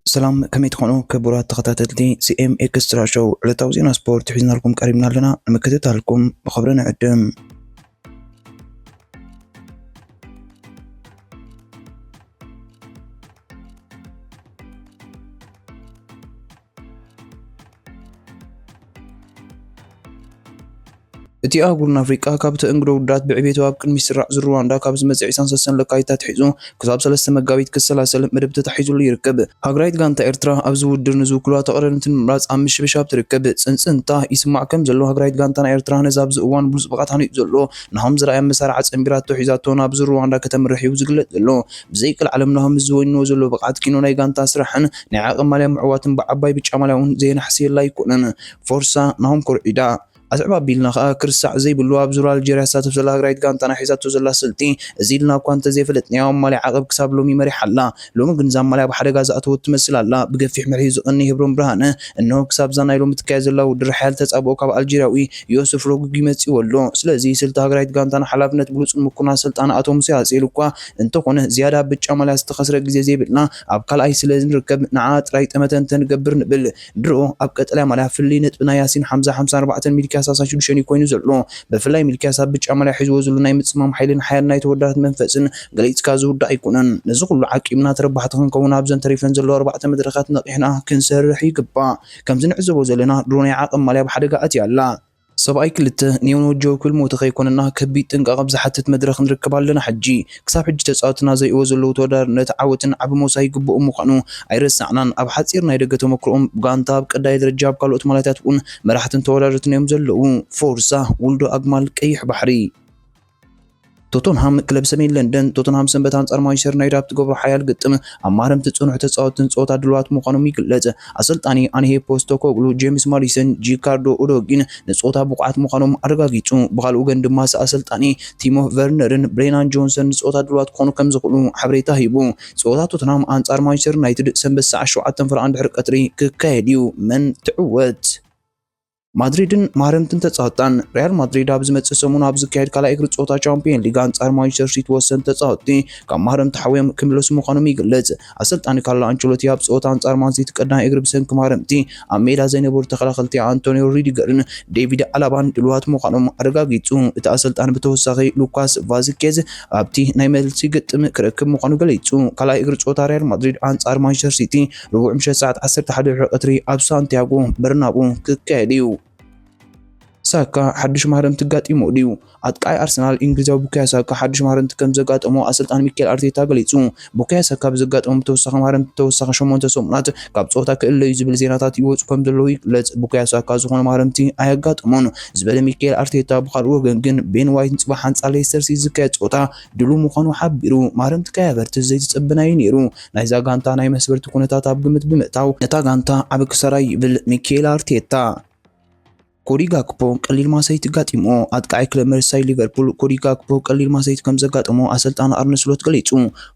ሰላም፣ ከመይ ትኾኑ ክቡራት ተኸታተልቲ ሲ ኤም ኤክስትራ ሾው? ዕለታዊ ዜና ስፖርት ሒዝናልኩም ቀሪብና ኣለና። ንምክትታልኩም ብኽብሪ ንዕድም። እቲ ኣህጉር ንኣፍሪቃ ካብ ተእንግዶ ውድድራት ብዕቤቱ ኣብ ቅድሚት ዝስራዕ ዙር ሩዋንዳ ካብ ዝመጽእ ዕስራን ሰለስተን ለካቲት ኣትሒዙ ክሳብ ሰለስተ መጋቢት ክሰላሰል መደብ ተታሒዙሉ ይርከብ። ሃገራዊት ጋንታ ኤርትራ ኣብዚ ውድድር ንዝውክልዋ ተቐዳደምቲ ንምምራጽ ኣብ ምሽብሻብ ትርከብ። ጽንጽንታ ይስማዕ ከም ዘሎ ሃገራዊት ጋንታና ኤርትራ ነዚ ኣብዚ እዋን ብሉጽ ብቕዓት ሃኒጹ ዘሎ ናሆም ዘርኣይ መሳርዓ ጸንቢራቶ ሒዛቶ ናብ ዙር ሩዋንዳ ከተምርሕ እዩ ዝግለጽ ዘሎ። ብዘይቅልዓለም ናሆም ምስ ዝወንዎ ዘሎ ብቕዓት ኪኖ ናይ ጋንታ ስራሕን ናይ ዓቐብ ማልያ ምዕዋትን ብዓባይ ብጫ ማልያ እውን ዘየናሕስየላ ኣይኮነን። ፎርሳ ናሆም ኮርዒዳ። ኣስዕብ ኣቢልና ከኣ ክርሳዕ ዘይብሉ ኣብ ዙር ኣልጀርያ ዝሳተፍ ዘላ ሃገራዊት ጋንታና ሒዛቶ ዘላ ስልቲ፣ እዚ ኢልና እኳ እንተዘይፈለጥናዮ፣ ኣብ ማልያ ዓቐብ ክሳብ ሎሚ መሪሓ ኣላ። ሎሚ ግን እዛ ማልያ ብሓደጋ ዝኣተወት ትመስል ኣላ። ብገፊሕ መሪሑ ዝቐኒ ሄብሮም ብርሃነ፣ እንሆ ክሳብ እዛ ናይ ሎሚ ትካየድ ዘላ ውድድር ሓያል ተጻብኦ ካብ ኣልጀርያዊ ዮሱፍ ሮጉጊ መጺኡ ኣሎ። ስለዚ ስልቲ ሃገራዊት ጋንታና ሓላፍነት ብሉጽን ምኩርን ኣሰልጣኒ ኣቶ ሙሴ ኣጼል እኳ እንተኾነ፣ ዝያዳ ብጫ ማልያ ዝተኸስረ ግዜ ዘይብልና ኣብ ካልኣይ ስለ ንርከብ፣ ንዓ ጥራይ ጠመተ እንተንገብር ንብል። ድሮ ኣብ ቀጠልያ ማልያ ፍልልይ ነጥቢ ናይ ያሲን ሓምዛ ሓምሳ ኣርባዕተን ሚልክያስ ሰላሳ ሽዱሽተን እዩ ኮይኑ ዘሎ። ብፍላይ ሚልክያስ ኣብ ብጫ ማልያ ሒዝዎ ዘሎ ናይ ምጽማም ሓይልን ሓያል ናይ ተወዳዳሪት መንፈስን ገሊጽካ ዝውዳእ ኣይኮነን። ነዚ ኩሉ ዓቂብና ተረባሕቲ ክንከውን ኣብዘን ተሪፈን ዘለዋ ኣርባዕተ መድረኻት ነቒሕና ክንሰርሕ ይግባእ። ከምዚ ንዕዘቦ ዘለና ድሮ ናይ ዓቐብ ማልያ ብሓደጋ ኣትያ ኣላ። ሰብኣይ ክልተ ኔዮኖ ጆክል ሞተ ከይኮነና ከቢድ ጥንቃቐ ኣብ ዝሓትት መድረኽ ንርከብ ኣለና። ሕጂ ክሳብ ሕጂ ተጻወትና ዘርእይዎ ዘለዉ ተወዳዳርነት ዓወትን ዓቢ ሞሳ ይግብኦም ምዃኑ ኣይረሳዕናን። ኣብ ሓጺር ናይ ደገ ተመክሮኦም ጋንታ ኣብ ቀዳይ ደረጃ ኣብ ካልኦት ማልያታት እውን መራሕትን ተወዳደርትን እዮም ዘለዉ። ፎርሳ ውልዶ ኣግማል ቀይሕ ባሕሪ። ቶተንሃም ክለብ ሰሜን ለንደን። ቶተንሃም ሰንበት ኣንጻር ማንቸስተር ዩናይትድ ኣብ ትገብሮ ሓያል ግጥም ኣብ ማህረምቲ ጽኑዕ ተጻወትን ጸወታ ድልዋት ምዃኖም ይግለጽ። ኣሰልጣኒ ኣንሄ ፖስተኮግሉ፣ ጄምስ ማዲሰን፣ ጂካርዶ ኡዶጊን ንጸወታ ብቑዓት ምዃኖም ኣረጋጊጹ። ብኻልእ ወገን ድማ ኣሰልጣኒ ቲሞ ቨርነርን ብሬናን ጆንሰን ንጸወታ ድልዋት ክኾኑ ከም ዝኽእሉ ሓበሬታ ሂቡ። ጸወታ ቶተንሃም ኣንጻር ማንቸስተር ዩናይትድ ሰንበት ሰዓት ሸውዓተ ፈረቓ ድሕሪ ቀትሪ ክካየድ እዩ። መን ትዕወት? ማድሪድን ማህረምትን ተጻወትታን። ሪያል ማድሪድ ኣብ ዝመጽእ ሰሙን ኣብ ዝካየድ ካልኣይ እግሪ ጸወታ ቻምፒየን ሊግ ኣንጻር ማንቸስተር ሲቲ ወሰንቲ ተጻወትቲ ካብ ማህረምቲ ሓውዮም ክምለሱ ምዃኖም ይግለጽ። ኣሰልጣኒ ካርሎ ኣንቸሎቲ ኣብ ጸወታ ኣንጻር ማን ሲቲ ቀዳማይ እግሪ ብሰንኪ ማህረምቲ ኣብ ሜዳ ዘይነበሩ ተኸላኸልቲ ኣንቶኒዮ ሪዲገርን ዴቪድ ኣላባን ድልዋት ምዃኖም ኣረጋጊጹ። እቲ ኣሰልጣኒ ብተወሳኺ ሉካስ ቫዝኬዝ ኣብቲ ናይ መልሲ ግጥም ክረክብ ምዃኑ ገሊጹ። ካልኣይ እግሪ ጸወታ ሪያል ማድሪድ ኣንጻር ማንቸስተር ሲቲ ረቡዕ ምሸት ሰዓት ዓሰርተ ሓደ ድሕሪ ቀትሪ ኣብ ሳንቲያጎ በርናቡ ክካየድ እዩ። ሳካ ሓድሽ ማህረምቲ ኣጋጢሞ ድዩ? ኣጥቃዓይ ኣርሰናል እንግሊዛዊ ቡካዮ ሳካ ሓድሽ ማህረምቲ ከም ዘጋጠሞ ኣሰልጣኒ ሚካኤል ኣርቴታ ገሊጹ። ቡካዮ ሳካ ብዘጋጠሞ ተወሳኺ ማህረምቲ ተወሳኺ ሸሞንተ ሰሙናት ካብ ጸወታ ክእለ እዩ ዝብል ዜናታት ይወጹ ከም ዘለዉ ይግለጽ። ቡካዮ ሳካ ዝኾነ ማህረምቲ ኣየጋጠሞን ዝበለ ሚካኤል ኣርቴታ፣ ብኻልእ ወገን ግን ቤን ዋይት ንጽባሕ ኣንጻር ሌስተር ሲቲ ዝካየድ ጸወታ ድሉው ምዃኑ ሓቢሩ። ማህረምቲ ካይ ሃቨርትዝ ዘይተጸበናዮ ነይሩ። ናይዛ ጋንታ ናይ መስበርቲ ኩነታት ኣብ ግምት ብምእታው ነታ ጋንታ ዓቢ ክሳራ ይብል ሚካኤል ኣርቴታ። ኮዲ ጋክፖ ቀሊል ማሳይቲ ጋጢሞ። ኣጥቃዓይ ክለብ መርሳይድ ሊቨርፑል ኮዲ ጋክፖ ቀሊል ማሳይቲ ከም ዘጋጠሞ ኣሰልጣኒ ኣርነ ስሎት ገሊጹ።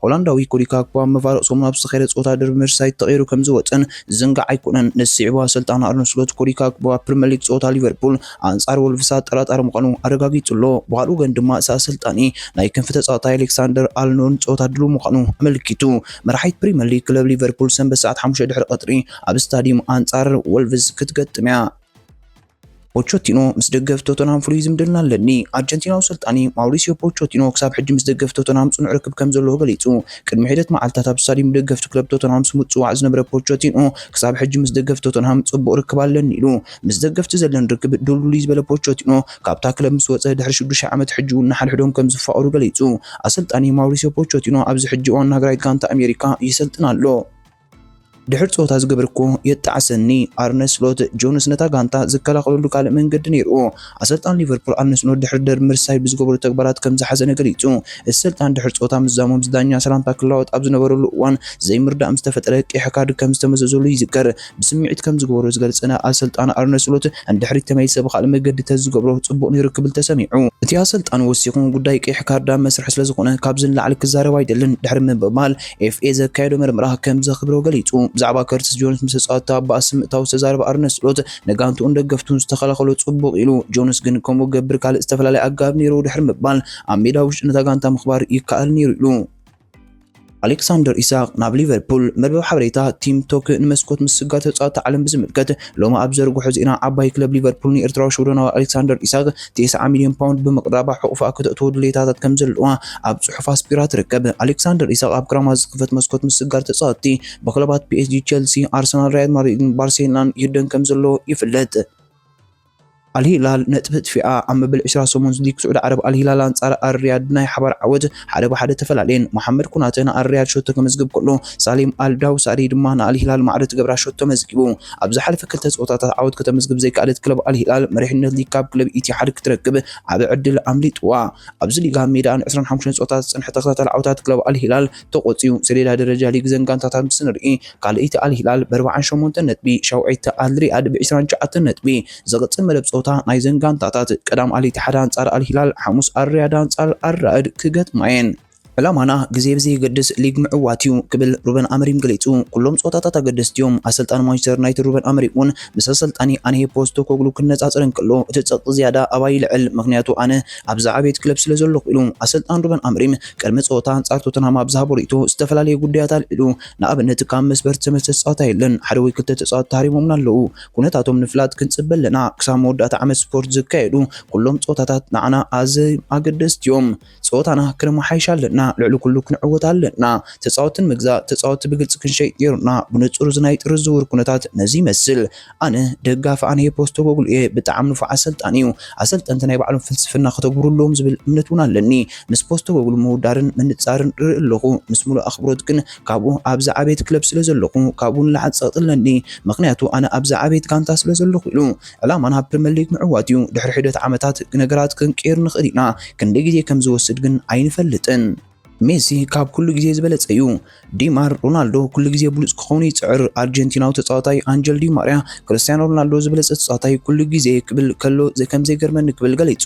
ሆላንዳዊ ኮዲ ጋክፖ ኣብ መፋርቕ ሰሙን ኣብ ዝተኻየደ ጸወታ ደርቢ መርሳይድ ተቐይሩ ከም ዝወጸን ዝንጋዕ ኣይኮነን። ንስዒቡ ኣሰልጣኒ ኣርነ ስሎት ኮዲ ጋክፖ ኣብ ፕሪምየር ሊግ ጸወታ ሊቨርፑል ኣንጻር ወልቭስ ኣጠራጣሪ ምዃኑ ኣረጋጊጹ ኣሎ። ብኻልእ ወገን ድማ እቲ ኣሰልጣኒ ናይ ክንፊ ተጻዋታይ ኣሌክሳንደር ኣልኖን ጸወታ ድሉው ምዃኑ ኣመልኪቱ። መራሒት ፕሪምየር ሊግ ክለብ ሊቨርፑል ሰንበት ሰዓት ሓሙሽተ ድሕሪ ቀትሪ ኣብ ስታዲየም ኣንጻር ወልቭስ ክትገጥም እያ። ፖቾቲኖ ምስ ደገፍቲ ቶተንሃም ፍሉይ ዝምድና ኣለኒ። ኣርጀንቲናዊ ኣሰልጣኒ ማውሪሲዮ ፖቾቲኖ ክሳብ ሕጂ ምስ ደገፍቲ ቶተንሃም ጽኑዕ ርክብ ከም ዘለዎ ገሊጹ። ቅድሚ ሒደት መዓልታት ኣብ ስታዲየም ደገፍቲ ክለብ ቶተንሃም ስሙ ዝጽዋዕ ዝነበረ ፖቾቲኖ ክሳብ ሕጂ ምስ ደገፍቲ ቶተንሃም ጽቡቕ ርክብ ኣለኒ ኢሉ። ምስ ደገፍቲ ዘለኒ ርክብ ድልዱል እዩ ዝበለ ፖቾቲኖ፣ ካብታ ክለብ ምስ ወጸ ድሕሪ ሽዱሽተ ዓመት ሕጂ እውን ንሓድሕዶም ከም ዝፋቐሩ ገሊጹ። ኣሰልጣኒ ማውሪሲዮ ፖቾቲኖ ኣብዚ ሕጂ እዋን ንሃገራዊት ጋንታ ኣሜሪካ ይሰልጥን ኣሎ። ድሕሪ ጸወታ ዝገበርኩ የጣዕሰኒ። ኣርነ ስሎት፣ ጆንስ ነታ ጋንታ ዝከላኸለሉ ካልእ መንገዲ ነይርዎ። ኣሰልጣን ሊቨርፑል ኣርነ ስሎት ድሕሪ ደርቢ መርሳይድ ብዝገበሩ ተግባራት ከም ዝሓዘነ ገሊጹ። እቲ ሰልጣን ድሕሪ ጸወታ ምስ ዛሞም ዝዳኛ ሰላምታ ክለዋወጥ ኣብ ዝነበረሉ እዋን ዘይምርዳእ ምስ ተፈጠረ ቀይሕ ካርድ ከም ዝተመዘዘሉ ይዝከር። ብስምዒት ከም ዝገበሮ ዝገልጸ ኣሰልጣን ኣርነ ስሎት፣ ንድሕሪት ተመሊሰ ብኻልእ መገዲ ተዝገብሮ ጽቡቕ ነይሩ ክብል ተሰሚዑ። እቲ ኣሰልጣኒ ወሲኹ፣ ጉዳይ ቀይሕ ካርድ ኣብ መስርሕ ስለ ዝኾነ ካብዚ ንላዕሊ ክዛረብ ኣይደልን ድሕሪ ምባል ኤፍ ኤ ዘካየዶ መርመራ ከም ዘኽብሮ ገሊጹ። ብዛዕባ ከርቲስ ጆንስ ምስ ተጻወትቲ ኣብ ባእሲ ምእታው ዝተዛረበ ኣርነ ስሎት፣ ንጋንትኡን ደገፍቱን ዝተኸላኸሎ ጽቡቕ ኢሉ፣ ጆንስ ግን ከምኡ ገብር ካልእ ዝተፈላለየ ኣገባብ ነይሩ ድሕሪ ምባል ኣብ ሜዳ ውሽጢ ነታ ጋንታ ምኽባር ይከኣል ነይሩ ኢሉ። ኣሌክሳንደር ኢሳቅ ናብ ሊቨርፑል። መርበብ ሓበሬታ ቲም ቶክ ንመስኮት ምስጋር ተጻወትቲ ዓለም ብዝምልከት ሎሚ ኣብ ዘርግሖ ዜና፣ ዓባይ ክለብ ሊቨርፑል ንኤርትራዊ ሽወደናዊ ኣሌክሳንደር ኢሳቅ ተስዓ ሚልዮን ፓውንድ ብምቕራባ ሕቑፋ ከተእትዎ ድሌታታት ከም ዘለዋ ኣብ ጽሑፋ ኣስፊራ ትርከብ። ኣሌክሳንደር ኢሳቅ ኣብ ክራማት ዝኽፈት መስኮት ምስጋር ተጻወትቲ ብክለባት ፒ ኤስ ጂ፣ ቸልሲ፣ ኣርሰናል፣ ሪያል ማድሪድን ባርሴሎናን ይህደን ከም ዘሎ ይፍለጥ። ኣልሂላል ነጥቢ ኣጥፊኣ። ኣብ መበል ዕስራ ሰሙን ሊግ ስዑዲ ዓረብ ኣልሂላል ኣንጻር ኣልሪያድ ብናይ ሓባር ዓወት ሓደ ብሓደ ተፈላለየን። መሓመድ ኩናተ ንኣልሪያድ ሸቶ ከመዝግብ ከሎ፣ ሳሊም ኣልዳውሳሪ ድማ ንኣልሂላል ማዕረ ትገብራ ሸቶ መዝጊቡ። ኣብ ዝሓለፈ ክልተ ጸወታታት ዓወት ከተመዝግብ ዘይከኣለት ክለብ ኣልሂላል መሪሕነት ሊግ ካብ ክለብ ኢቲሓድ ክትረክብ ዓቢ ዕድል ኣምሊጥዋ። ኣብዚ ሊግ ኣብ ሜዳ ን ዕስራን ሓሙሽተን ጸወታታት ዝጸንሐ ተኸታታሊ ዓወታት ክለብ ኣልሂላል ተቖጽዩ። ሰሌዳ ደረጃ ሊግ ዘን ጋንታታት ምስ ንርኢ፣ ካልኣይቲ ኣልሂላል ብ ኣርባዓን ሸሞንተን ነጥቢ፣ ሻውዓይቲ ኣልሪያድ ብ ዕስራን ትሽዓተን ነጥቢ። ዝቕጽል መደብ ጸወታ ናይዘን ጋንታታት ቀዳም ኣልኢትሓድ ኣንጻር ኣልሂላል፣ ሓሙስ ኣልሪያድ ኣንጻር ኣልራእድ ክገጥማ እየን። ዕላማና ግዜ ብዘየገድስ ሊግ ምዕዋት እዩ ክብል ሩበን ኣመሪም ገሊጹ። ኩሎም ጸወታታት ኣገደስቲ እዮም። ኣሰልጣኒ ማንቸስተር ዩናይትድ ሩበን ኣመሪም እውን ምስ ኣሰልጣኒ ኣንሄ ፖስቶኮግሉ ክነጻጸር እንከሎ፣ እቲ ጸቕጢ ዝያዳ ኣባይ ይልዕል፣ ምኽንያቱ ኣነ ኣብዛ ዓብየት ክለብ ስለ ዘለኹ ኢሉ። ኣሰልጣን ሩበን ኣመሪም ቅድሚ ጸወታ ኣንጻር ቶተንሃም ኣብ ዝሃቦ ርእይቶ፣ ዝተፈላለየ ጉዳያት ኣልዒሉ። ንኣብነት፣ ካብ መስመር ዝተመልሰ ተጻዋታይ የለን፣ ሓደ ወይ ክልተ ተጻወትቲ ተሃሪሞምና ኣለዉ። ኩነታቶም ንፍላጥ ክንጽበ ኣለና። ክሳብ መወዳእታ ዓመት ስፖርት ዝካየዱ ኩሎም ጸወታታት ንዓና ኣዝዮም ኣገደስቲ እዮም። ጸወታና ክነመሓይሽ ኣለና። ልዕሊ ኩሉ ክንዕወት ኣለና። ተጻወትን ምግዛእ፣ ተጻወቲ ብግልጺ ክንሸይጥ ነይሩና። ብንጹር፣ እዚ ናይ ጥሪ ዝውውር ኩነታት ነዚ ይመስል። ኣነ ደጋፊ ኣንሄ ፖስቶኮግሉ እየ። ብጣዕሚ ንፉዕ ኣሰልጣኒ እዩ። ኣሰልጠንቲ ናይ ባዕሎም ፍልስፍና ከተግብሩ ኣለዎም ዝብል እምነት እውን ኣለኒ። ምስ ፖስቶኮግሉ ምውዳርን ምንጻርን ርኢ ኣለኹ። ምስ ሙሉእ ኣኽብሮት ግን፣ ካብኡ ኣብዛ ዓብየት ክለብ ስለ ዘለኹ፣ ካብኡ ንላዕሊ ጸቕጢ ኣለኒ። ምኽንያቱ ኣነ ኣብዛ ዓብየት ጋንታ ስለ ዘለኹ ኢሉ። ዕላማና ፕሪምየር ሊግ ምዕዋት እዩ። ድሕሪ ሒደት ዓመታት ነገራት ክንቅይር ንኽእል ኢና። ክንደይ ግዜ ከም ዝወስድ ግን ኣይንፈልጥን። ሜሲ ካብ ኩሉ ግዜ ዝበለጸ እዩ። ዲማር ሮናልዶ ኩሉ ግዜ ብሉጽ ክኸውን ይጽዕር። ኣርጀንቲናዊ ተጻዋታይ ኣንጀል ዲ ማርያ፣ ክርስቲያኖ ሮናልዶ ዝበለጸ ተጻዋታይ ኩሉ ግዜ ክብል ከሎ፣ ዘ-፣ ከም ዘይገርመኒ ክብል ገሊጹ።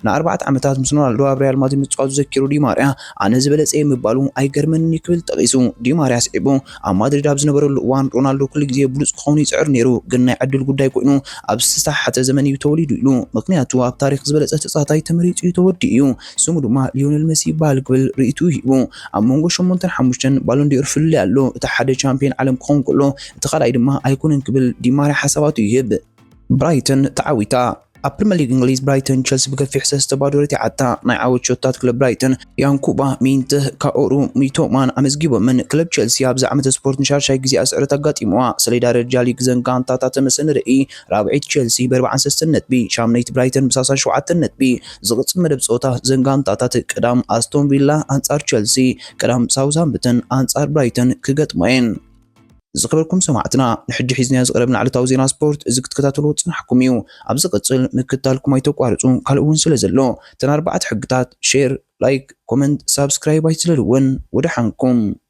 ንኣርባዕተ ዓመታት ምስ ሮናልዶ ኣብ ሪያል ማድሪድ ምጽዋቱ ዘኪሩ ዲ ማርያ፣ ኣነ ዝበለጸ እየ ምባሉ ኣይገርመንን እዩ ክብል ጠቒሱ። ዲ ማርያ ስዒቡ፣ ኣብ ማድሪድ ኣብ ዝነበረሉ እዋን ሮናልዶ ኩሉ ግዜ ብሉጽ ክኸውን ይጽዕር ነይሩ፣ ግን ናይ ዕድል ጉዳይ ኮይኑ ኣብ ዝተሰሓሓተ ዘመን እዩ ተወሊዱ ኢሉ። ምኽንያቱ ኣብ ታሪኽ ዝበለጸ ተጻዋታይ ተመሪጹ እዩ ተወዲኡ እዩ። ስሙ ድማ ሊዮነል መሲ ይበሃል ክብል ርእይትኡ ሂቡ። ኣብ መንጎ ሸሞንተን ሓሙሽተን ባሎን ዲኦር ፍልልይ ኣሎ። እቲ ሓደ ቻምፒዮን ዓለም ክኸውን ከሎ፣ እቲ ካልኣይ ድማ ኣይኮነን ክብል ዲማርያ ሓሳባቱ ይህብ። ብራይተን ተዓዊታ። ኣብ ፕሪምየር ሊግ እንግሊዝ ብራይተን ቸልሲ ብገፊሕ ሰለስተ ባዶ ረቲዓታ። ናይ ዓወት ሸቶታት ክለብ ብራይተን ያንኩባ ሚንትህ፣ ካኦሩ ሚቶማን ኣመዝጊቦምን። ክለብ ቸልሲ ኣብዚ ዓመተ ስፖርት ንሻድሻይ ግዜ ስዕረት ኣጋጢምዋ። ሰሌዳ ደረጃ ሊግ ዘን ጋንታታት ምስ ንርኢ፣ ራብዐይቲ ቸልሲ ብ ኣርባዓን ሰለስተን ነጥቢ፣ ሻምነይቲ ብራይተን ብ ሰላሳን ሸውዓተን ነጥቢ። ዝቕጽል መደብ ጸወታ ዘን ጋንታታት ቀዳም ኣስቶን ቪላ ኣንጻር ቸልሲ፣ ቀዳም ሳውዝሃምፕተን ኣንጻር ብራይተን ክገጥማ እየን። ዝኸበርኩም ሰማዕትና፣ ንሕጂ ሒዝናዮ ዝቐረብና ዕለታዊ ዜና ስፖርት እዚ ክትከታተልዎ ዝጸናሕኩም እዩ። ኣብ ዝቕጽል ምክትታልኩም ኣይተቋርጹ፣ ካልእ እውን ስለ ዘሎ። እተን ኣርባዕተ ሕግታት፣ ሼር፣ ላይክ፣ ኮመንት፣ ሳብስክራይብ ኣይትለልወን። ወደሓንኩም።